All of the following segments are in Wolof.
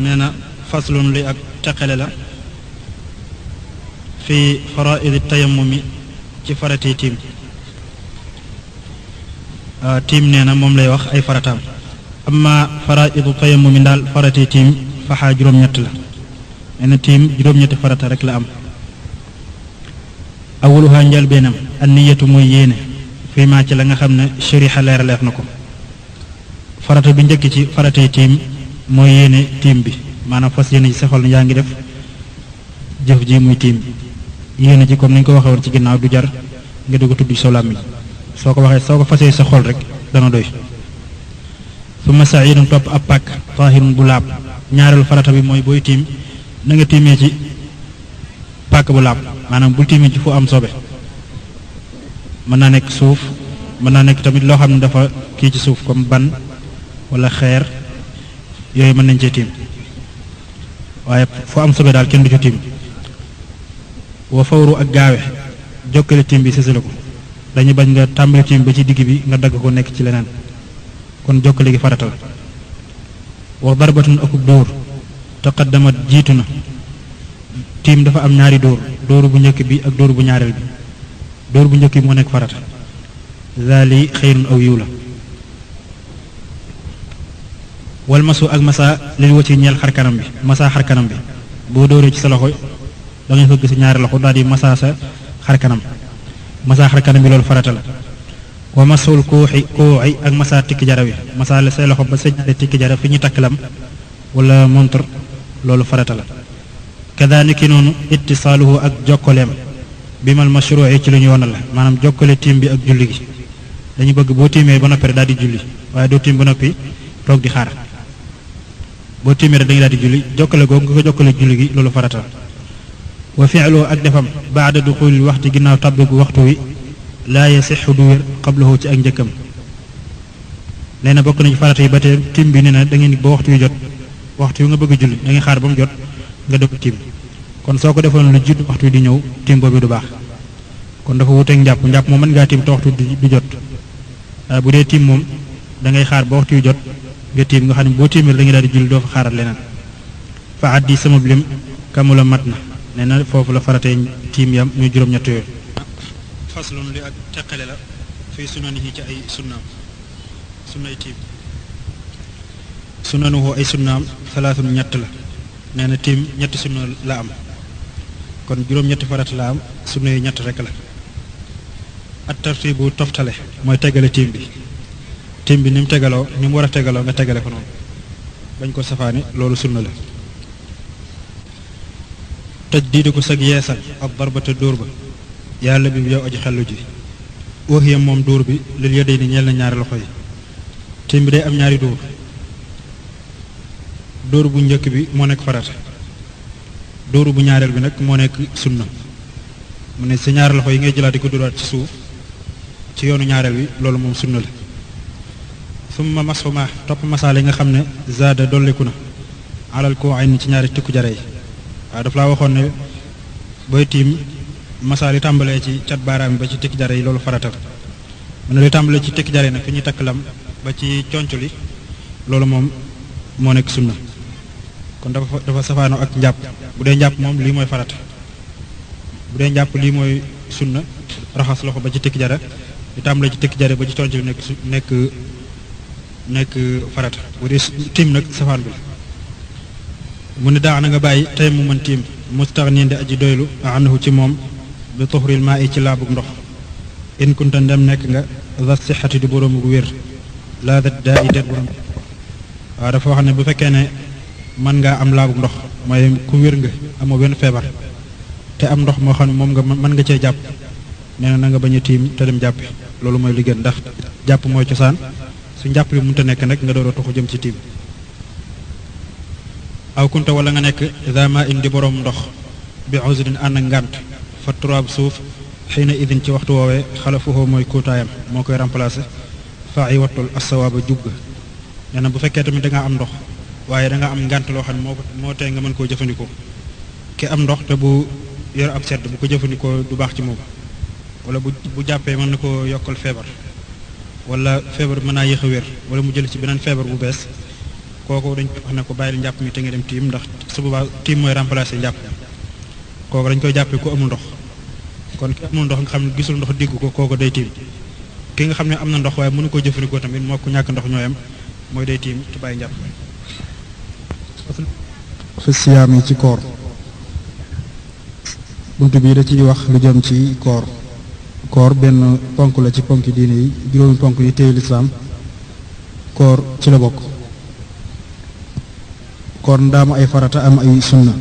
nee na faslun li ak teqale la fi faraidi tayammumi ci farati tiim tiim nee na moom lay wax ay farataam amma faraidu tayammumi daal farati tiim faxaa juróom-ñett la nee na tiim juróom-ñetti farata rek la am awaluha njëlbeenam an niyatu mooy yéene fii maa ci la nga xam ne shariha leeraleef na ko farata bi njëkk ci faratay tiim mooy yéene tiim bi maanaam fas yéene ci sa xol yaa ngi def jëf ji muy tiim yéene ji comme ni ñu ko waxee woon ci ginnaaw du jar nga dugg tudd sa làmmiñ soo ko fasee sa xol rek dana doy summa sa'iidun topp ab pàkk taahirun bu laab ñaareelu farata bi mooy booy tiim na nga tiimee ci pàkk bu laab maanaam bul tiimee ci fu am sobe mën naa nekk suuf mën naa nekk tamit loo xam ne dafa kii ci suuf comme ban wala xeer yooyu mën nañ cee tiim waaye fu am sobe daal kenn du ci tiim wa fawru ak gaawe jokkale tiim bi sësale ko dañu bañ nga tàmbali tiim ba ci digg bi nga dagg ko nekk ci leneen kon jokkale gi faratal wa darbatun akub dóor taqaddamat jiitu na tiim dafa am ñaari dóoru bu njëkk bi ak dóoru bu ñaareel bi dóor bu njëkk bi moo nekk farata zaali xayrun aw yiw la wal masu ak masa lil wati ñeel xarkanam bi masa xarkanam bi boo dóoree ci sa loxo da ngay fëgg si ñaari loxo daal di masa sa xarkanam masa xarkanam bi loolu farata la wa masul kuuxi ak masa tikki jara bi masa la say loxo ba sa ñaari tikki jara fi ñu takk lam wala montre loolu farata la kadaalika noonu ittisaaluhu ak jokkoleem bi mal mashruu'i ci lu ñu yoonal la maanaam jokkale tiim bi ak julli gi dañu bëgg boo tiimee ba noppi daal di julli waaye doo tiim ba noppi toog di xaar boo tiimee rek dañuy daal di julli jokkale googu nga ko jokkale julli gi loolu farata la wa fi'lu ak defam baada duxulil waxti ginnaaw tàbbigu waxtu wi laa yasixu du wér qablahu ci ak njëkkam nee na bokk nañu farata yi ba tey tiim bi nee na da ngeen ba waxtu yu jot waxtu yu nga bëgg julli da ngay xaar ba mu jot nga dog tiim kon soo ko defoon lu jiitu waxtu di ñëw tiim boobu du baax kon dafa wuteeg njàpp moom mën ngaa tiim te waxtu du jot waaye bu dee tiim moom da ngay xaar ba waxtu yu jot nga tiim nga xam ne boo tiimee da ngay daal di julli doo fa xaaral leneen fa addi sama lim kamula mat na nee na foofu la faratee tiim yam ñu juróom-ñett yooyu faslun li ak teqale la fii sunanihi ci ay sunnaam sunnay tiim sunanuhu ay sunnaam salaasun ñett la nee na tiim ñetti sunna la am kon juróom-ñetti farata la am sunna yi ñett rek la at tartibu toftale mooy tegale tiim bi ni mu tegaloo ni mu war a tegaloo nga tegale ko noonu bañ ko safaani loolu sunna la tajdiidu ko sag yeesal ak darbata dóor ba yàlla bi yow aji xellu ji waxiyam moom dóor bi lil yedday ni ñeel na ñaari loxo yi tiim bi day am ñaari dóor bu njëkk bi moo nekk farata dóoru bu ñaareel bi nag moo nekk sunna mu ne sa ñaari loxo yi ngay jëlaat di ko dóoraat ci suuf ci yoonu ñaareel bi loolu moom sunna la summa masuma topp masaale yi nga xam ne zaada dolliku na alal ko ay ni ci ñaari tikku jare yi waaw daf laa waxoon ne booy tiim masaal yi tàmbalee ci cat baaraam yi ba ci tikki jare yi loolu farata la mu ne li tàmbalee ci tikki jare yi nag fi ñuy takk lam ba ci conc li loolu moom moo nekk sunna kon dafa safaanoo ak njàpp bu dee njàpp moom lii mooy farata bu dee njàpp lii mooy sunna raxas loxo ba ci tikki jara di tàmbalee ci tikki jare ba ci conc li nekk farata bu dee tiim nag safaan bi la mu ne daax na nga bàyyi tey mu mën tiim mustaxnin di aji doylu anhu ci moom bi tuxril maa i ci laabug ndox in kunta ndem nekk nga za sixati di boroomu gu wér laa dat daa i det borom waaw dafa wax ne bu fekkee ne mën ngaa am laabug ndox mooy ku wér nga amoo benn feebar te am ndox moo xam ne moom nga mën nga cee jàpp nee na nga bañ a tiim te dem jàppi loolu mooy li gën ndax jàpp mooy cosaan su njàpp li mënta nekk nag nga door a tuxu jëm ci tiim aw kunta wala nga nekk dama indi boroom ndox bi uzrin ànd ak ngànt fa turaab suuf xëy na idin ci waxtu woowee xalafuhoo mooy kuutaayam moo koy remplacer faa yi wattul assawaaba jub ga nee na bu fekkee tamit da ngaa am ndox waaye da nga am ngànt loo xam ne moo tee nga mën koo jëfandikoo ki am ndox te bu yor ab sedd bu ko jëfandikoo du baax ci moom wala bu jàppee mën na koo yokkal feebar wala feebar mën naa yéex a wér wala mu jël ci beneen feebar bu bees kooku dañ koy wax ne ko bàyyil njàpp mi te nga dem tiim ndax su boobaa tiim mooy remplacer njàpp kooku dañ koy jàppee ku amul ndox kon ki amul ndox nga xam ne gisul ndox diggu ko kooku day tiim ki nga xam ne am na ndox waaye mënu koo jëfandikoo tamit moo ko ñàkk ndox ñooyam mooy day tiim te bàyyi njàpp fi siyaam yi ci koor bunt bii da ciy wax lu jëm ci koor benn ponk la ci ponk diine yi juróomi ponk yi téye lislaam koor ci la bokk koor ndaama ay farata am ay sunna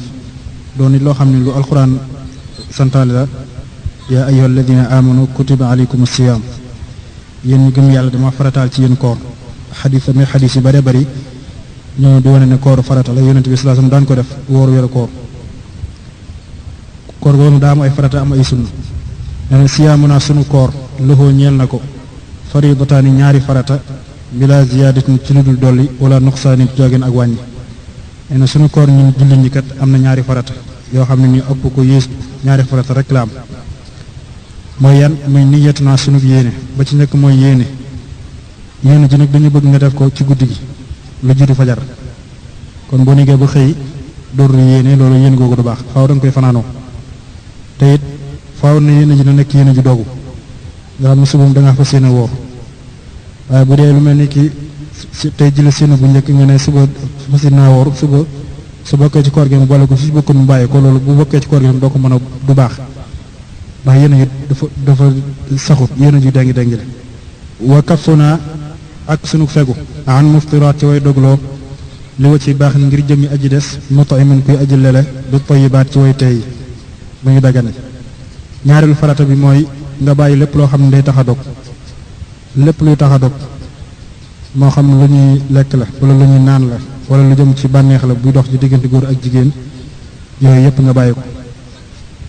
doon nit loo xam ne lu alxuraan santaale la yaa ayyuha alladina amanu kutiba alaykum siyaam yéen ñu gëm yàlla dama farataal ci yéen koor xadis yi bare bari ñoo di wane ne koor farata la yonent bi sallallahu alayhi wasallam daan ko def wóoru weeru koor boobu daa am ay farata am ay sunna nee na siyaamu naa sunu koor loxoo ñeel na ko faridataani ñaari farata bila ziyaadatin ci lu dul dolli wala nuqsaanin joogeen ak wàññi nee na sunu koor ñun jullit ñi kat am na ñaari farata yoo xam ne ñu ëpp ko yées ñaari farata rek la am mooy yan muy niyatu naa sunu yéene ba ci njëkk mooy yéene ji nag dañu bëgg nga def ko ci guddi gi lu jiitu fajar kon boo liggéey ba xëy door yéene loolu yéene googu du baax faaw da nga koy fanaanoo te it faaw na yéene ji na nekk yéene ji dogu nga xam ne subam da ngaa fas yéene woor waaye bu dee lu mel ni ki tey jële séena bu njëkk nga ne suba fas yéene naa woor suba su bokkee ci koor gi mu boole ko su bokkul mu bàyyi ko loolu bu bokkee ci koor gi doo ko mën a du baax ndax yéene ji dafa saxut yéene ji dengi dengi la wa kafuna ak sunu fegu an muftiraat ci way dogloo li wa ci baax ngir jëmmi aji des mut'imin kuy aji lele du tayyibaat ci way tey bu ñu dagane ñaareelu farata bi mooy nga bàyyi lépp loo xam ne day tax a dog lépp luy tax a dog moo xam ne lu ñuy lekk la wala lu ñuy naan la wala lu jëm ci bànneex la buy dox ci diggante góor ak jigéen yooyu yépp nga bàyyi ko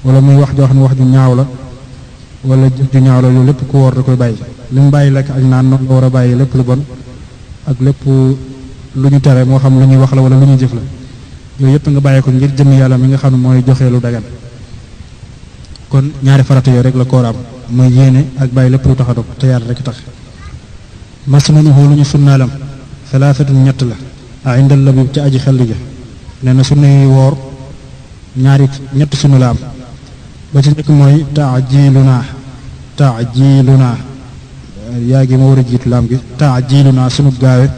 wala muy wax joo xam ne wax ju ñaaw la wala jëf ju ñaaw la loolu lépp ku woor da koy bàyyi li mu bàyyi lekk ak naan noonu la war a bàyyi lépp lu bon ak lépp lu ñu tere moo xam lu ñuy wax la wala lu ñuy jëf la yooyu yépp nga bàyyi ko ngir jëmm yàlla mi nga xam ne mooy joxe lu dagan kon ñaari farata yooyu rek la koor am mooy yéene ak bàyyi lépp lu tax a dog te yàlla rek tax masnunuhu lu ñu sunnaalam salaasatun ñett la a indal labib ci aji xel ja nee na sunna yi woor ñett sunna la am ba ci njëkk mooy taajiluna yaa gi ma war a jiitu laam gi taajiluna sunu gaawe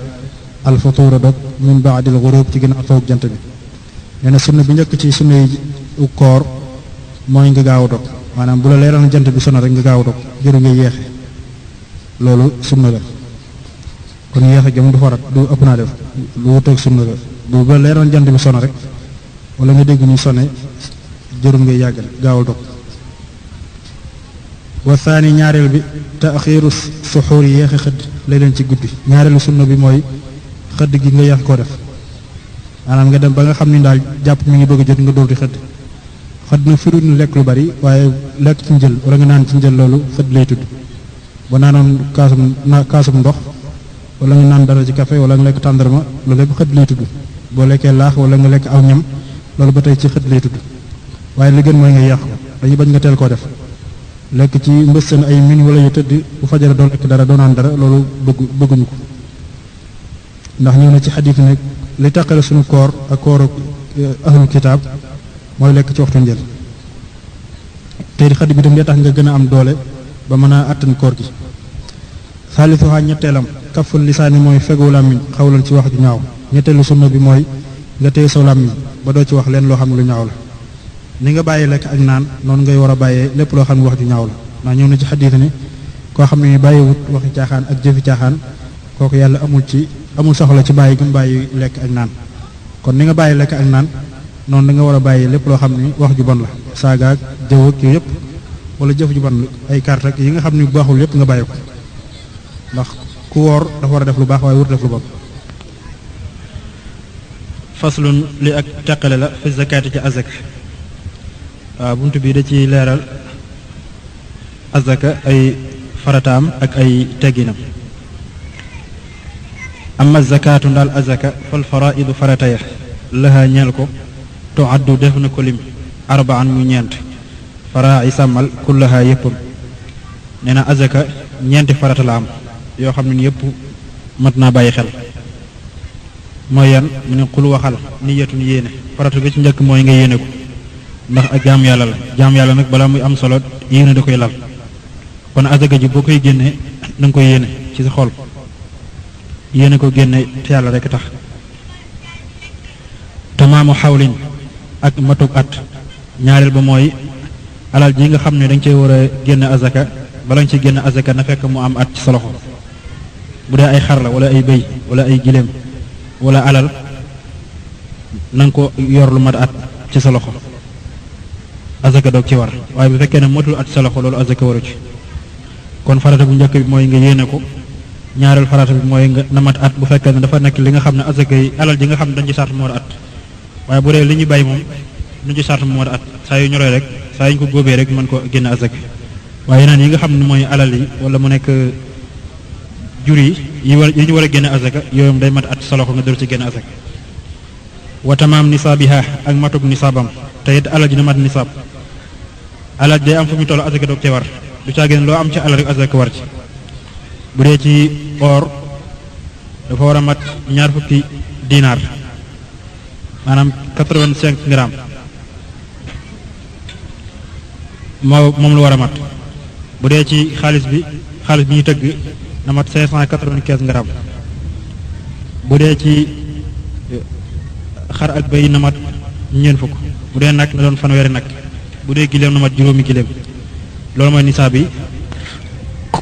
alfutuura dog min baadil ghurub ci ginnaaw toog jant bi nee na sunna bi njëkk ci sunna yi koor mooy nga gaaw a dog maanaam bu la leeral jant bi sono rek nga gaaw a dog jëru nga yeexe loolu sunna la kon yeexe gi moom du farat du ëpp naa def lu wuteeg sunna la bu la leeral jant bi sono rek wala nga dégg ñu sone jërul ngay yàggal gaawal dog wa thani ñaareel bi taaxiiru suxuur yi yeexe xëdd lay leen ci guddi ñaareelu sunna bi mooy xëdd gi nga yeex koo def maanaam nga dem ba nga xam ni daal jàpp mi ngi bëgg a jot nga dóor di xëdd na firu ni lekk lu bari waaye lekk ci njël wala nga naan ci njël loolu xëdd lay tudd ba naanoon kaasum ndox wala nga naan dara ci café wala nga lekk tàndarma loolu lépp xëdd lay tudd boo lekkee laax wala nga lekk aw ñam loolu ba tey ci xëdd lay tudd waaye li gën mooy nga yeex ko dañuy bañ nga teel koo def lekk ci mbëstan ay min wala yu tëdd bu fajara doo lekk dara doo naan dara loolu bëgguñu ko ndax ñëw na ci xadiis ne li taqale suñu koor ak kooru ahlul kitaab mooy lekk ci waxtu njël te di xëdd bi tam dee tax nga gën a am doole ba mën a àttan koor gi saalisuha ñetteelam kaful lisaani mooy fegu làmmiñ xawlan ci wax ju ñaaw ñetteelu sunna bi mooy nga téye saw làmmiñ ba doo ci wax leen loo xam ne lu ñaaw la ni nga bàyyi lekk ak naan noonu ngay war a bàyyee lépp loo xam ne wax ju ñaaw la ndax ñëw na ci xadiis ne koo xam ne bàyyiwut waxi caaxaan ak jëfi caaxaan kooku yàlla amul soxla ci bàyyi gëm bàyyi lekk ak naan kon ni nga bàyyi lekk ak naan noonu da nga war a bàyyi lépp loo xam ne wax ju bon la saaga ak jëw ak yooyu yëpp wala jëf ju bon ay carte ak yi nga xam ne bu baaxul yëpp nga bàyyi ko ndax ku woor dafa war a def lu baax waaye wur def lu bon faslun li ak teqale la fi zakaati ci azak waaw bunt bi da ci leeral azaka ay farataam ak ay tegginam amma zakaatu ndaal azaka fal faraidu farata ya laha ñeel ko tuaddu def na ko lim arbaan mu ñeent faraa yi sàmmal kullaha yéppam nee na azaka ñeenti farata la am yoo xam ne yépp mat naa bàyyi xel mooy yan mu ne xul waxal niyatun yéene farata bi ci njëkk mooy nga yéene ko ndax ak jaam yàlla la jaam yàlla nag balaa muy am solo yéene da koy lal kon azaka ji boo koy génnee da nga koy yéene ci sa xol yéene ko génne te yàlla rek tax tamaamu xawlin ak matug at ñaareel ba mooy alal ji nga xam ne dañ cey war a génne azaka bala nga ci génne azaka na fekk mu am at ci sa loxo bu dee ay xar la wala ay bëy wala ay giléem wala alal na nga ko yor lu mat at ci sa loxo azaka doog ci war waaye bu fekkee ne matul at ci sa loxo loolu azaka waru ci kon farata bu njëkk bi mooy nga yéene ko ñaareel farata bi mooy nga na mat at bu fekkee ne dafa nekk li nga xam ne azaka yi alal ji nga xam ne dañ ci sart moo at waaye bu dee li ñu bàyyi moom duñ ci sart moo at saa yu ñoree rek saa yu ñu ko góobee rek mën ko génne azaka waaye yeneen yi nga xam ne mooy alal yi wala mu nekk jur yi ñu war a génne azaka yooyu day mat at sa loxo nga dër ci génne azaka wa tamaam nisaabiha ak matug nisaabam te it alal ji na mat nisaab alal day am fu mu toll azaka doog cee war du caa génn loo am ci alal rek azaka war ci bu dee ci or dafa war a mat 20 dinaar maanaam 85 grammes moom lu war a mat bu dee ci xaalis bi ñu tëgg na mat 595 grammes bu dee ci xar ak bëy na mat 40 bu dee nag na doon fanweeri nag bu dee giléem na mat juróomi giléem loolu mooy nisaab bi.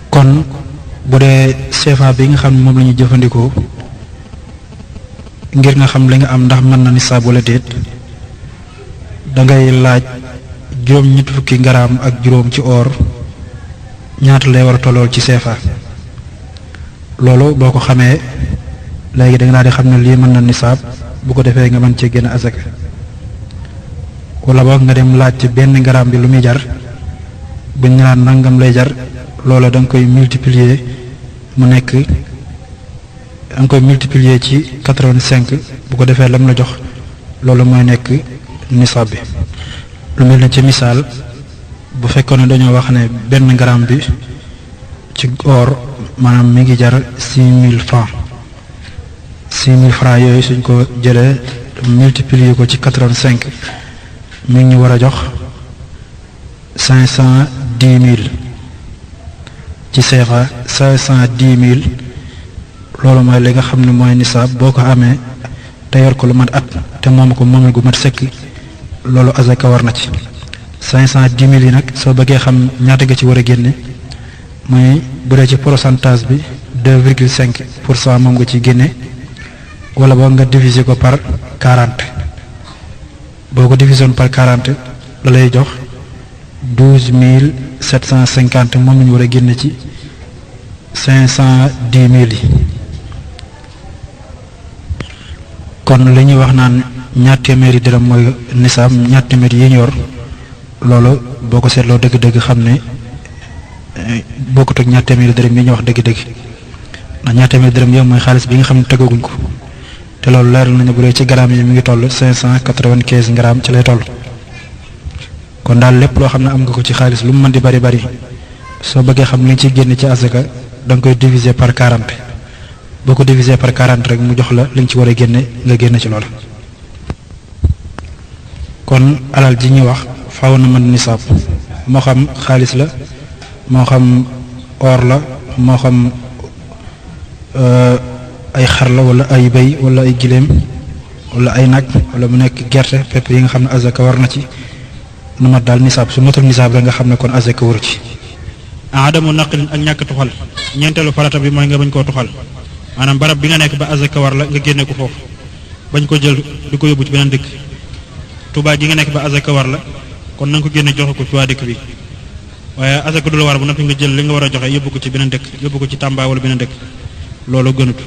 kon bu dee CFA bi nga xam ne moom la ñuy jëfandikoo ngir nga xam li nga am ndax mën na nisaab wala déet dangay laaj juróom-ñetti fukki garaam ak juróom ci or ñaata lay war a tollool ci CFA loolu boo ko xamee léegi da nga daal di xam ne lii mën na nisaab bu ko defee nga mën cee génn azaka wala boog nga dem laaj ci benn garaam bi lu muy jar buñ ñu naan nangam lay jar loola da nga koy multiplier mu nekk da nga koy multiplier ci 85 bu ko defee lam la jox loolu mooy nekk nisaab bi lu mel ne ci misaal bu fekkoon ne dañoo wax ne benn gramme bi ci or maanaam mi ngi jar 6000 francs 6000 francs yooyu suñ ko jëlee multiplier ko ci 85 mi ngi ñu war a jox 510000 ci CFA 510000 loolu mooy li nga xam ne mooy nisaab boo ko amee te yor ko lu mat at te moom ko moomul gu mat sëkk loolu azaka war na ci 510000 yi nag soo bëggee xam ñaata nga ci war a génne mooy bu dee ci pourcentage bi 2,5% moom nga ciy génne wala boo nga diviser ko par 40 boo ko diviser par 40 la lay jox 12750 moom la ñu war a génne ci 510000 yi kon li ñuy wax naan ñaar téeméeri dërëm mooy nisaab ñaar téeméeri yi ñu yor loolu boo ko seetloo dëgg-dëgg xam ne bokkut ak ñaar téeméeri dërëm yi ñu wax dëgg-dëgg ndax ñaar téeméeri dërëm yow mooy xaalis bi nga xam ne tegaguñ ko te loolu leeral nañu bu dee ci grammes yi mi ngi toll 595 grammes ci lay toll kon daal lépp loo xam ne am nga ko ci xaalis lu mu mën di bari bari soo bëggee xam li nga ciy génne ci asaka da nga koy diviser par 40 boo ko diviser par 40 rek mu jox la li nga ci war a génne nga génne ci loolu kon alal ji ñuy wax faaw na mën nisaab moo xam xaalis la moo xam or la moo xam ay xar la wala ay béy wala ay giléem wala ay nag wala mu nekk gerte fépp yi nga xam ne azaka war na ci nu mat daal nisaab su matul nisaab rek nga xam ne kon azaka waru ci adamu naqlin ak ñàkk tuxal ñeenteelu farata bi mooy nga bañ koo tuxal maanaam barab bi nga nekk ba azaka war la nga génne ko foofu bañ ko jël di ko yóbbu ci beneen dëkk Tuubaa gi nga nekk ba azaka war la kon na nga ko génne joxe ko ci waa dëkk bi waaye azaka du la war bu noppi nga jël li nga war a joxe yóbbu ko ci beneen dëkk yóbbu ko ci Tamba wala beneen dëkk loolu gënut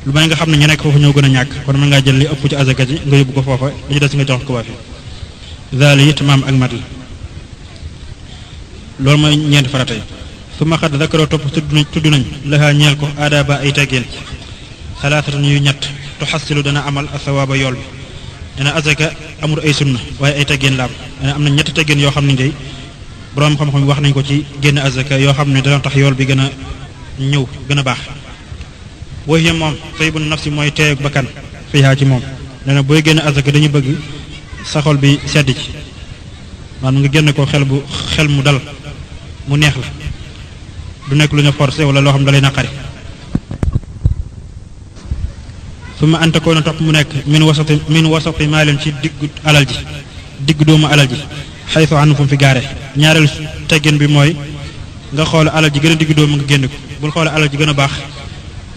lu may nga xam ne ñu nekk foofu ñoo gën a ñàkk kon mën ngaa jël li ëpp ci azaka ji nga yóbbu ko foofa li ci des nga jox ko waa fi zaali it maam ak mat la loolu mooy ñeenti farata yi su ma xat dakaroo topp tudd nañ laxaa ñeel ko aadaaba ay teggeen xalaatatan yu ñett tuxassilu dana amal asawaaba yool bi dana azaka amul ay sunna waaye ay teggeen la am na ñetti teggeen yoo xam ne day borom xam-xam wax nañ ko ci génn azaka yoo xam ne dana tax yool bi gën a ñëw gën a baax wooyu moom tayyibun nafsi mooy teeyug bakkan fiihaa ci moom nee na booy génne azaka dañu bëgg sa xol bi sedd ci maanaam nga génne ko xel mu dal mu neex la du nekk lu ñu forcé wala loo xam dalay naqari summa anta ko na topp mu nekk min wasati maalin ci diggu alal ji diggu doomu alal ji xaytu ànd fu mu fi gaare ñaareel teggin bi mooy nga xool alal ji gën a diggu doomu nga génn ko bul xool alal ji gën a baax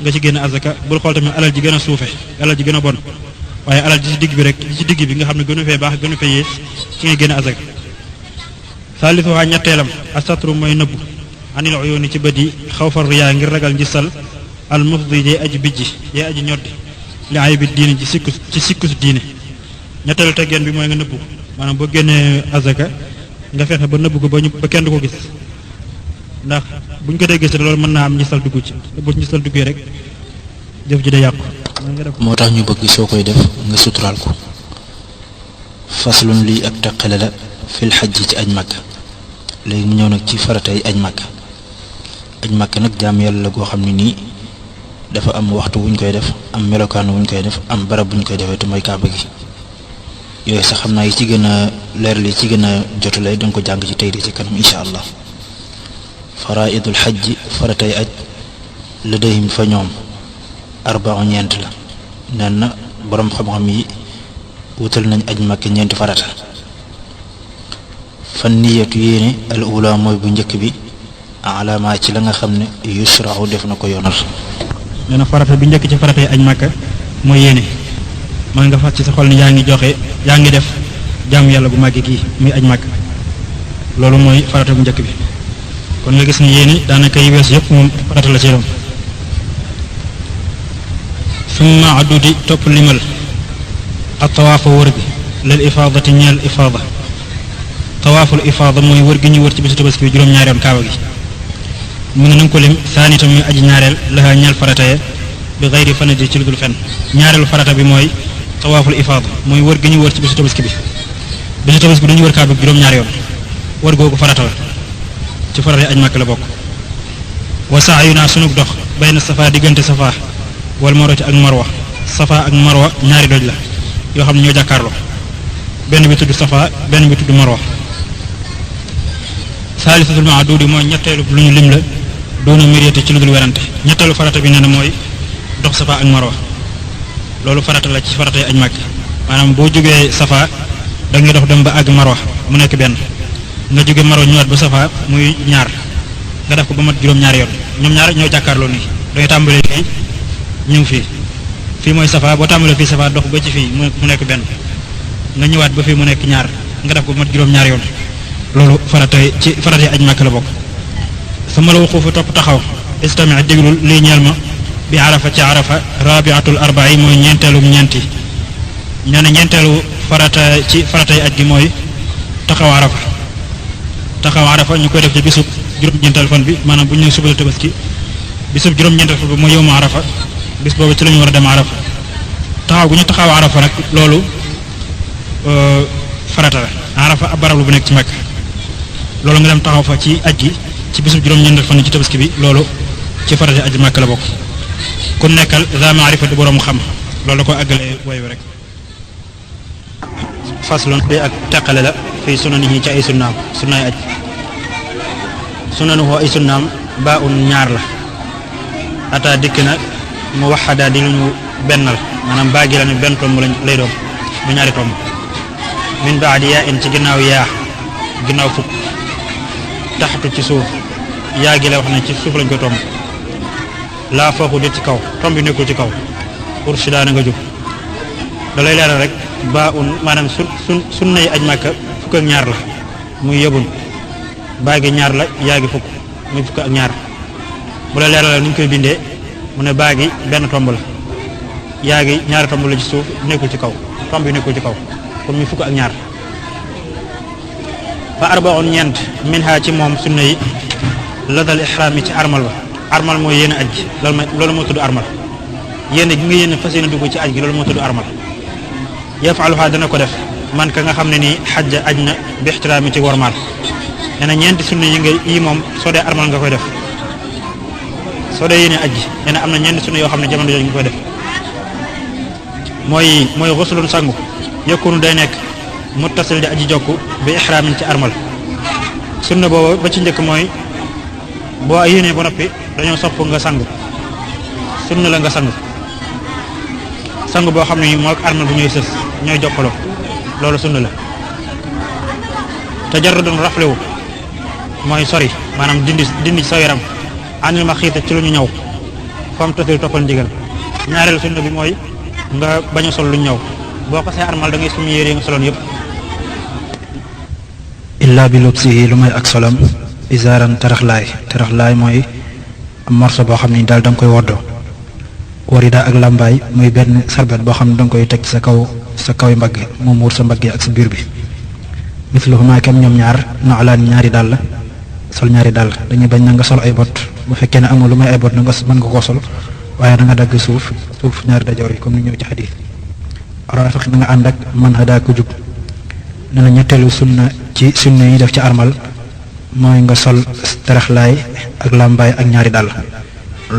nga ci génn azaka bul xool tamit alal ji gën a suufe alal ji gën a bon waaye alal ji ci digg bi rek ji ci digg bi nga xam ne gënu fee baax gënu fee yées ci ngay génn azaka saalisuha ñetteelam asatru mooy nëbbu anil uyuni ci bët yi xawfa riyaa ngir ragal njisal al mufdi yee aji bijji yee aji ñoddi li ay bi diine ci sikkus diine ñetteelu teggeen bi mooy nga nëbbu maanaam boo génnee azaka nga fexe ba nëbbu ko ba kenn du ko gis ndax buñ ko dee gis loolu mën naa am njisal dugg ci bu njisal duggee rek jëf ji day yàqu. moo tax ñu bëgg soo koy def nga suturaal ko. faslun lii ak teqale la fil xaj ci aj màkk léegi mu ñëw nag ci faratay aj màkk nag jaam yàlla la goo xam ne nii dafa am waxtu wuñ koy def am melokaan wuñ koy def am barab buñ koy defee te mooy kaaba gi yooyu sax xam naa yi ci gën a leer li ci gën a jotale danga ko jàng ci tey ci kanam insha allah. faraidul xajji faratay aj ladayhim fa ñoom arba'u ñeent la nen na boroom xam-xam yi wutal nañ aj màkk ñeenti farata. fan niyatu yéene al ula mooy bu njëkk bi alama ci la nga xam ne yusrahu def na ko yoonal. nee na farata bi njëkk ci faratay aj màkk mooy yéene mooy nga fas ci sa xol ni yaa ngi def jaamu yàlla gu màgg gii muy aj màkk loolu mooy farata bu njëkk bi kon nga gis ni yéene daanaka yi wees yëpp moom farata la ci doon. summa adudi topp limal ak tawaafa wër gi lil ifaadati ñeel ifaada tawaaful ifaada mooy wër gi ñu wër ci bisu tabaski bi juróom-ñaari yoon kaaba gi mu ne nanga ko lim saani tam muy aji ñaareel laxa ñeel farataye bi xayri fanadi ci lu dul fenn ñaareelu farata bi mooy tawaaful ifaada mooy wër gi ñu wër ci bisu tabaski bi bisu tabaski bi dañu wër kaaba gi juróom-ñaari yoon wër googu farata la ci farata aj màkk la bokk. wa saayu naa sunug dox bayna safa diggante safa wal marwati ak marwa safa ak marwa ñaari doj la yoo xam ne ñoo jàkkaarloo benn bi tudd safa benn bi tudd marwa. saalisatul maadudi mooy ñetteelu lu ñu lim la doona mérité ci lu dul werante ñetteelu farata bi nee na mooy dox safa ak marwa loolu farata la ci farata yi aj màkk maanaam boo jógee safa da ngay dox dem ba àgg marwa mu nekk benn nga jóge marwa ñëwaat ba safa muy ñaar nga def ko ba mat juróom-ñaari yoon ñoom ñaar ñoo jàkkaarloo nii dangay tàmbalee fii ñëw fii mooy safa boo tàmbalee fii safa dox ba ci fii mu nekk benn nga ñëwaat ba fii mu nekk ñaar nga def ko ba mat juróom-ñaari yoon loolu faratay ci faratay aj màkk la bokk. sama la wuquufu topp taxaw istami déglul lii ñeel ma bi arafa ci arafa rabiatul arba'i mooy ñeenteelu ñeenti ñoo ne ñeenteelu farata ci faratay aj gi mooy taxaw arafa ñu koy def ci bisub juróom-ñeenteel fan bi maanaam bu ñu suba la tabaski bisub juróom-ñeenteel fan bi mooy yowmu arafa bis boobu ci la ñu war a dem arafa taxaw gu ñu taxaw arafa nag loolu farata la arafa ab barab bu nekk ci Makka loolu nga dem taxaw fa ci aj gi ci bisub juróom-ñeenteel fan ci tabaski bi loolu ci farata aj Makka la bokk ku nekkal za maarifa di borom xam loolu la ko àggale way wi rek. faslun bi ak teqale la fii sunanihi ci ay sunnaay aj sunanuhu ay sunnaam baa un ñaar la ata dikk na mu waxadaa di lu ñu bennal maanaam baa gi la ne benn tomb lay doon bu ñaari tomb min baadi yaa in ci ginnaaw yaa ginnaaw fukk taxatu ci suuf yaa gi la wax ne ci suuf lañ ko tomb laa foofu dit ci kaw tomb bi nekkul ci kaw pour si daana nga jóg da lay leeral rek baa un maanaam sunna yi aj Màkka fukk ak ñaar la muy yëbun baa gi ñaar la yaa gi fukk muy fukk ak ñaar bu la leeral ni ñu koy bindee mu ne baa gi benn tomb la yaa gi ñaari tomb la ci suuf nekkul ci kaw tomb bi nekkul ci kaw kon muy fukk ak ñaar fa arbaun ñeent min ha ci moom sunna yi ladal ihram yi ci armal ba armal mooy yéen aj gi loolu moo tudd armal yéen gi nga yéen fas yéene dugg ci aj gi loolu moo tudd armal yafaluha dana ko def man ka nga xam ne nii xajja aj na bi ixtiraami ci wormaal nee na ñeenti sunna yi moom soo dee armal nga koy def soo dee yéene aj gi nee na am na ñeenti sunna yoo xam ne jamono jooju nga koy def mooy xuslun sangu yëkkunu day nekk muttasil di aji jokku bi ihraamin ci armal sunna boobu ba ci njëkk mooy boo yéenee ba noppi dañoo sopp nga sangu sunna la nga sangu boo xam ne moo ak armal bu ñooy sës ñooy jokkaloo loolu sunna la tajarrudun raflewu mooy sori maanaam dindi sa yaram anil ma xiita ci lu ñu ñëw fam tasil toppal ndigal ñaareel sunna bi mooy nga bañ a sol lu ñëw boo ko see armal da ngay sumi yére yi nga soloon yëpp illa bi lubsihi lu may ak solam isaaran taraxlaay mooy morso boo xam ni daal da nga koy woddoo warida ak làmbaay muy benn sarbet boo xam ne da nga koy teg sa kaw mbagg mu muur sa mbagg ak sa biir bi misluhuma kam ñoom ñaar na alaan ñaari dàll sol ñaari dàll dañuy bañ na nga sol ay bot bu fekkee ne amul lu may ay bot na nga mën nga koo sol waaye da nga dagg suuf ñaari dajoor yi comme ni ñëw ci xadiis rafiq na nga ànd ak man hadaa ko jub ne na ñetteelu sunna ci sunna yi def ci armal mooy nga sol taraxlaay ak làmbaay ak ñaari dàll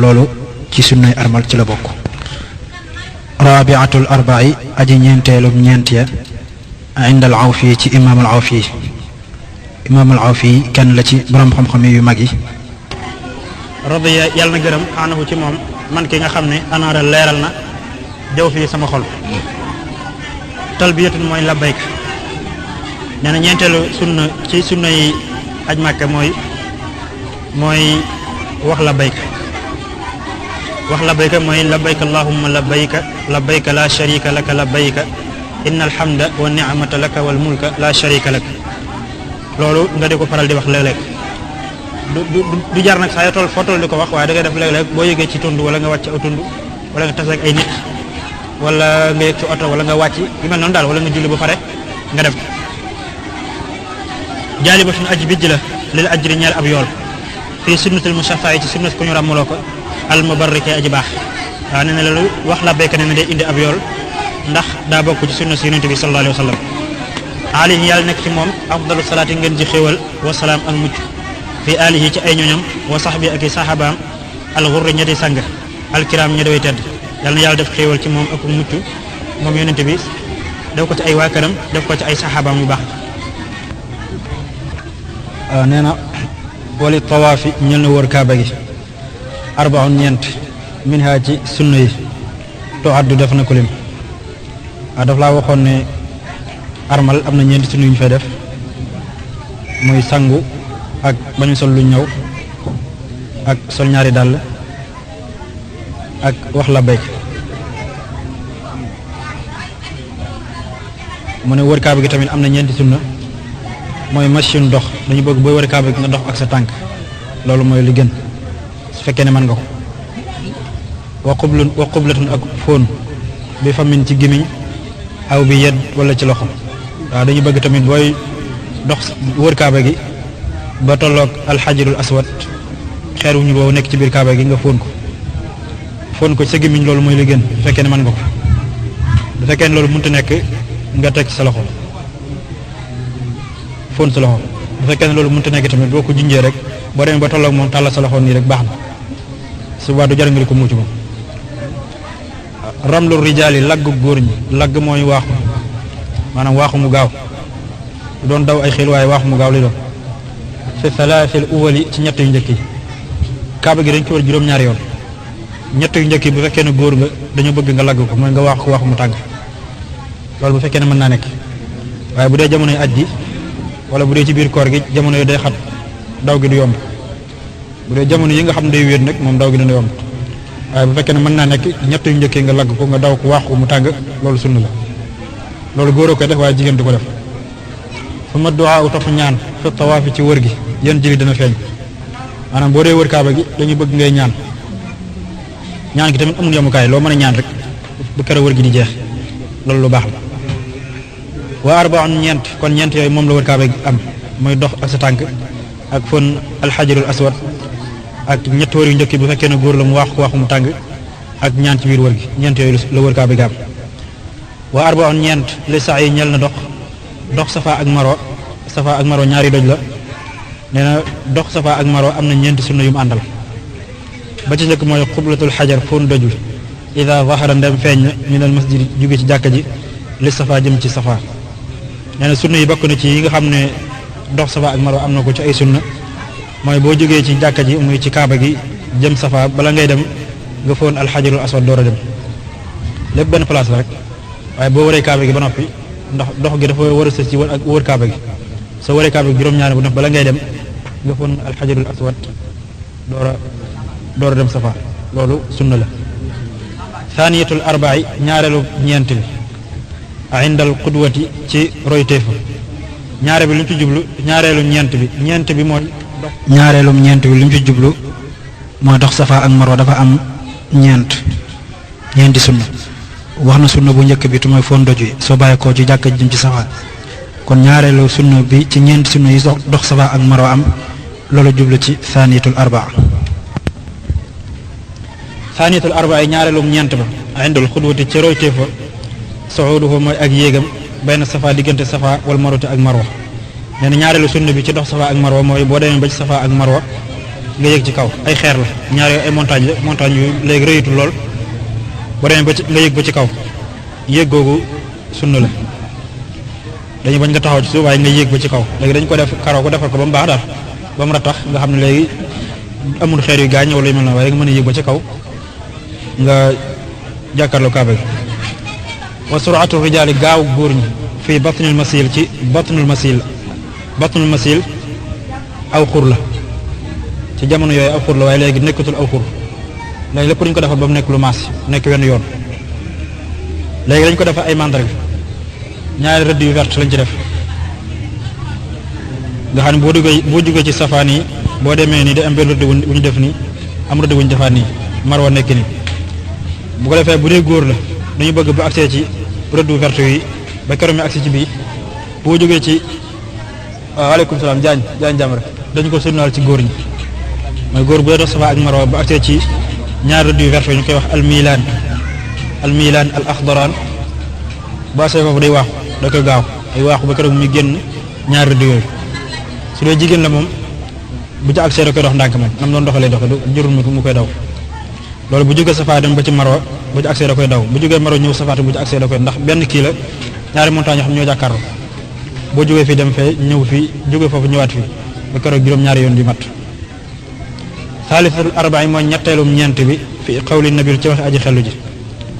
loolu ci sunnay armal ci la bokk rabiatul arba'i aji ñeenteelu ñeent ya inda al awfi ci imaam al awfi kenn la ci borom xam-xam yu mag yi radiya yàlla na gërëm anahu ci moom man ki nga xam ne anaara leeral na jaw fii sama xol talbiyatun mooy labbayk nee na ñeenteelu sunna ci sunna yi aj Màkka mooy wax labbayka mooy labbayka allahumma labbayka la sharika laka labbayka inna alhamda wa ni'mata laka wal mulka la sharika lak loolu nga di ko faral di wax léeg-léeg du jar nag saa yoo toll foo toll di ko wax waaye da ngay def léeg-léeg boo yëgee ci tund wala nga wàcc aw tund wala nga tase ak ay nit wala nga yëg ci oto wala nga wàcc yu mel noonu daal wala nga julli ba pare nga def jaalibatun aji bijj la lil ajri ñeel ab yool fii sunnatul mushaffa yi ci sunnat ku ñu ràmmuloo ko al mubarrike aji baax waaw nee na loolu wax labbayka nee na day indi ab yool ndax daa bokk ci sunna si yonent bi sallallahu alayhi wa sallam alayhi yàlla nekk ci moom afdalu salaati ngeen ji xéewal wa salaam ak mucc fi alihi ci ay ñoñam wa sahbi ak i sahabaam alxurri ña di sang alkiram ña daway tedd yàlla na yàlla def xéewal ci moom ak mucc moom yonent bi def ko ci ay waa këram def ko ci ay sahabaam yu baax nee na wali tawaafi ñël na wër kaaba gi arbaun ñeent min ha ci sunna yi to addu def na ko lim daf laa waxoon ne armal am na ñeenti sunna yu ñu fay def muy sangu ak bañu sol lu ñëw ak sol ñaari dàll ak wax labbayk mu ne wër kaaba gi tamit am na ñeenti sunna mooy machine dox dañu bëgg booy wër kaaba gi nga dox ak sa tànk loolu mooy li gën su fekkee ne mën nga ko wa qublatun ak fóon bi famin ci gémmiñ aw bi yedd wala ci loxo waaw dañu bëgg tamit booy dox wër kaaba gi ba tolloog alxajarul aswad xeer wu ñu boobu nekk ci biir kaaba gi nga fóon ko ci sa gémmiñ loolu mooy li gën bu fekkee ne mën nga ko bu fekkee ne loolu mënut a nekk nga teg ci sa loxo fóon sa loxo bu fekkee ne loolu mënut a nekk tamit boo ko junjee rek boo demee ba tolloog moom tàllal sa loxo nii rek baax na suba du jar nga di ko mucc moom ramlu rijaali lagg góor ñi lagg mooy waaxu maanaam waaxu mu gaaw du doon daw ay xel waaye waaxu mu gaaw li doon fi salaasil uwali ci ñett yu njëkk yi kaaba gi dañ ko war juróom-ñaari yoon ñett yu njëkk yi bu fekkee ne góor nga dañoo bëgg nga lagg ko mooy nga waaxu waaxu mu tàng loolu bu fekkee ne mën naa nekk waaye bu dee jamonoy aj gi wala bu dee ci biir koor gi jamono yi day xat daw gi du yomb bu dee jamono yi nga xam ne day wéet nag moom daw gi dina yomb waaye bu fekkee ne mën naa nekk ñett yu njëkkee nga lagg ko nga daw ko waaxu mu tàng loolu sunna la loolu góor a koy def waaye jigéen du ko def fa ma duwaa u topp ñaan fa tawaafi ci wër gi yéen jëli dana feeñ maanaam boo dee wër kaaba gi dañuy bëgg ngay ñaan gi tamit amul yemukaay loo mën a ñaan rek bu kere wër gi di jeex loolu lu baax la waa arbaun ñeent kon ñeent yooyu moom la wër kaaba gi am mooy dox ak sa tànk ak fon alxajarul aswad ak ñett wër yu njëkk bu fekkee ne góor la mu waaxu mu tàng ak ñaan ci biir wër gi ñeent yooyu la wër kaaba gi am waa arbaun ñeent li sax yi ñel na dox safa ak maro ñaari doj la nee na dox safa ak maro am na ñeenti sunna yu mu àndal ba ci njëkk mooy xublatul xajar foon doj wi ida zahara ndem feeñ na minal masjid jóge ci jàkka ji li safa jëm ci safa nee na sunna yi bokk na ci yi nga xam ne dox safa ak marwa am na ko ci ay sunna mooy boo jógee ci jàkka ji muy ci kaaba gi jëm safa bala ngay dem nga foon alxajarul aswad door a dem lépp benn place la rek waaye boo waree kaaba gi ba noppi ndax dox gi dafa war a sës ci wër kaaba gi soo waree kaaba gi juróom-ñaari bu def bala ngay dem nga foon alxajarul aswad door a dem safa loolu sunna la thaniyatul arba'i ñaareelu ñeent bi indal qudwati ci royteefa ñaare bi lu mu ci jublu ñaareelu ñeent bi mooy dox ñaareelum ñeent bi lu mu ci jublu mooy dox safa ak marwa dafa am ñeenti sunna wax na sunna bu njëkk bi te mooy foon doj wi soo bàyyi koo ci jàkka jëm ci safa kon ñaareelu sunna bi ci ñeenti sunna yi dox safa ak marwa am loolu jublu ci thaniyatul arbaa thaniyatul arbaa yi ñaareelum ñeent ba indal xudwati ci royteefa suuduhu mooy ak yéegam bayna safa diggante safa wal marwati ak marwa nee na ñaareelu sunna bi ci dox safa ak marwa mooy boo demee ba ci safa ak marwa nga yéeg ci kaw ay xeer la ñaar yooyu ay montagne yu léegi rëyitul lool boo demee ba ci nga yéeg ba ci kaw yéeg googu sunna la dañu bañ nga taxaw ci suuf waaye nga yéeg ba ci kaw léegi dañ ko def karaw ko defal ko ba mu baax daal ba mu rattax nga xam ne léegi amul xeer yu gaañ wala yu mel na waaye nga mën a yéeg ba ci kaw nga jàkkaarloo kaaba gi wa suratu rijaali gaaw góor ñi fii batnul masil ci batnul masil aw xur la ci jamono yooyu aw xur la waaye léegi nekkatul aw xur léegi lépp dañ ko defal ba mu nekk lu maas nekk wenn yoon léegi dañ ko defal ay mandarga ñaari rëdd yu vert lañ ci def nga xam ne boo jógee ci safaan yi boo demee nii day am benn rëdd wu ñu def nii am rëdd wu ñu defaat nii marwa nekk nii bu ko defee bu dee góor la dañu bëgg bu accès ci rëdd wu vert yi ba keroog mi accès ci bii boo jógee ci waaleykum salaam jaañ jàmm rek dañu ko sunnaal ci góor ñi mooy góor bu dee dox safa ak marwa bu accès ci ñaari rëdd yu vert yi ñu koy wax almilaan al axdaraan bu accès foofu day waaxu da koy gaaw day waaxu ba keroog muy génn ñaari rëdd yooyu su dee jigéen la moom bu ci accès da koy dox ndànk moom nam doon doxalee doxe du jërul mu koy daw loolu bu jógee safa dem ba ci marwa bu ci accès da koy daw bu jógee marwa ñëw safa bu ci accès da koy ndax benn kii la ñaari montagne yoo xam ñoo jàkkaarloo boo jógee fii dem fee ñëw fii jógee foofu ñëwaat fii ba keroog juróom-ñaari yoon di mat thalithatul arba'i mooy ñetteelum ñeent bi fi qawli nabi ci wax aji xellu ji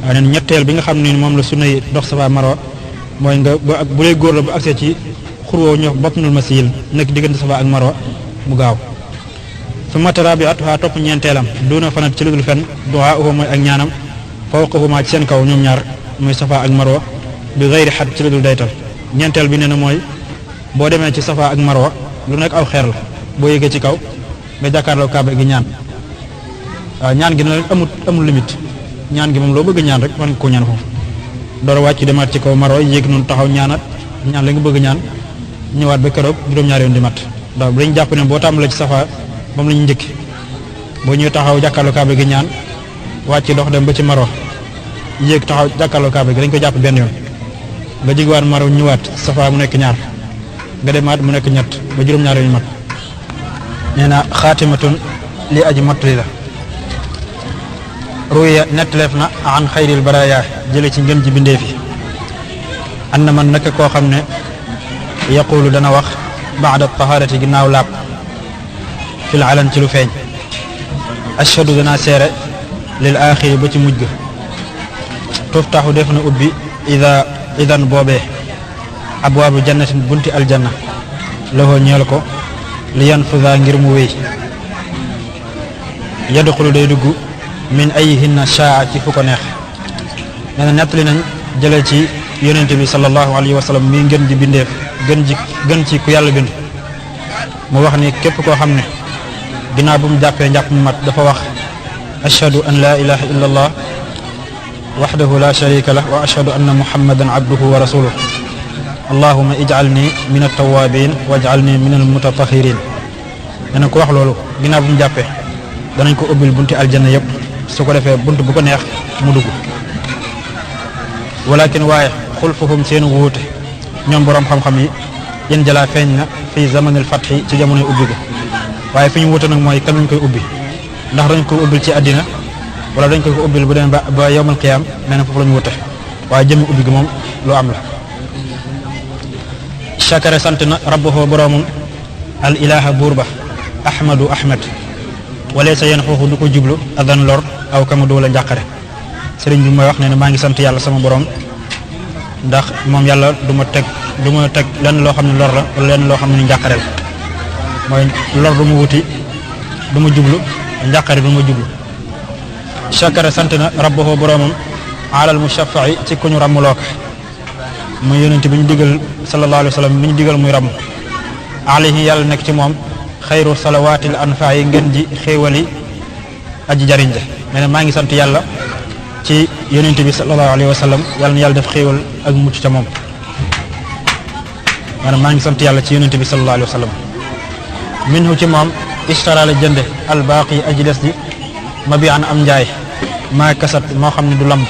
waaye neen ñetteel bi nga xam ne moom la sunna yi dox safa marwa mooy nga bu dee góor la bu accès ci xurwoo ñoo batnul masil nekk diggante safa ak marwa mu gaaw su mata rabi'atuha topp ñeenteelam duna fanat ci ludul fen du'aa'uhu mooy ak ñaanam fawqahuma ci seen kaw ñoom ñaar muy safa ak marwa bi gayri xat ci ludul daytal ñeenteel bi nee na mooy boo demee ci safa ak marwa lu nekk aw xeer la boo yéegee ci kaw nga jàkkaarloo kaaba gi ñaan waaw ñaan gi na amul limite ñaan gi moom loo bëgg ñaan rek man nga ko ñaan foofu door a wàcc demaat ci kaw marwa yéeg noonu taxaw ñaanat ñaan la nga bëgg ñaan ñëwaat ba keroog juróom-ñaari yoon di mat ndax dañ jàpp ne boo tàmbalee ci safa moom la ñu njëkk boo ñëwee taxaw jàkkaarloo kaaba gi ñaan wàcc dox dem ba ci marwa yéeg taxaw jàkkaarloo kaaba gi dañ ko jàpp benn yoon nga jigwaat marwa ñëwaat safa mu nekk ñaar nga demaat mu nekk ñett ba juróom-ñaari yoon mat nee na xaatimatun li aji mottali la ruya nettaleef na an xayril baraya jële ci ngën ji bindee fi an na man naka koo xam ne yaqulu dana wax baada taharati ginnaaw laab fil alan ci lu feeñ ashhadu dana seere lil axiri ba ci mujj ga tuftaxu def na ubbi idan boobee abwaabu jannatin bunti aljanna loxo ñeel ko li yanfuda ngir mu wéy yadxulu day dugg min ayyihinna shaa ci fu ko neex nee na nettali nañ jëlee ci yonente bi sallallahu alayhi wa sallam mii ngën ji bindeef gën ci ku yàlla bind mu wax ni képp koo xam ne ginnaaw bu mu jàppee njàpp mu mat dafa wax ashhadu an la ilaha illa allah waxdahu la sharika lah wa ashhadu anna muhammadan abduhu wa rasuluh allahuma ij'alni min at-tawwabin waj'alni min al-mutatahirin nee na ko wax loolu ginnaaw bu mu jàppee danañ ko ubbil bunti aljanna yëpp su ko defee bunt bu ko neex mu dugg walakin waaye xulfuhum seen wuute ñoom boroom xam-xam yi yéen jalaa feeñ na fii zamanil fatxi ci jamonoy ubbi ga waaye fi ñu wuute nag mooy kan lañ koy ubbi ndax dañ ko ubbil ci àddina wala dañ koy ko ubbil bu demee ba yawmal qiyaam nee na foofu la ñu wute waaye jëmmi ubbi gi moom lu am la. chakara sant na rabbahu boroomum al ilaha buur ba ahmadu ahmad wala sa yéen xooxu du ko jublu adan lor aw kama du la njàqare sëriñ bi mooy wax ne maa ngi sant yàlla sama borom ndax moom yàlla du ma teg lenn loo xam ne lor la wala lenn loo xam ne njàqare la mooy lor du ma wuti du ma jublu njàqare du ma jublu. chakara sant na rabbahu boroomam alal mushaffa'i ci ku ñu ràmmloo ko muy yonent bi ñu digal sallallahu alayhi wa sallam bi ñu digal muy ràmm alayhi yàlla nekk ci moom xayru salawaatil anfaa yi ngeen ji xéewali aji jariñ ja mais ne maa ngi sant yàlla ci yonent bi sallallahu alayhi wa sallam yàlla na yàlla def xéewal ak mucc ca moom maanaam maa ngi sant yàlla ci yonent bi sallallahu alayhi wa sallam minhu ci moom ishtara la jënde albaaqi aji des ji ma bi an am njaay maa kasat moo xam ne du lamb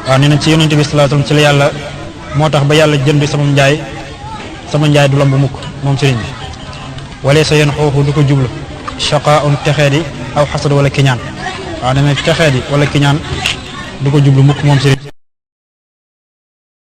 waaw nee na ci yonent bi sallallahu alayhi wa sallam ci la yàlla moo tax ba yàlla jënd sama njaay du lamb mukk moom sëriñ bi wala sa yéen xooxu du ko jublu shaqaa'un texee di aw xasad wala kiñaan waaw nee na texee di wala kiñaan du ko jublu mukk moom sëriñ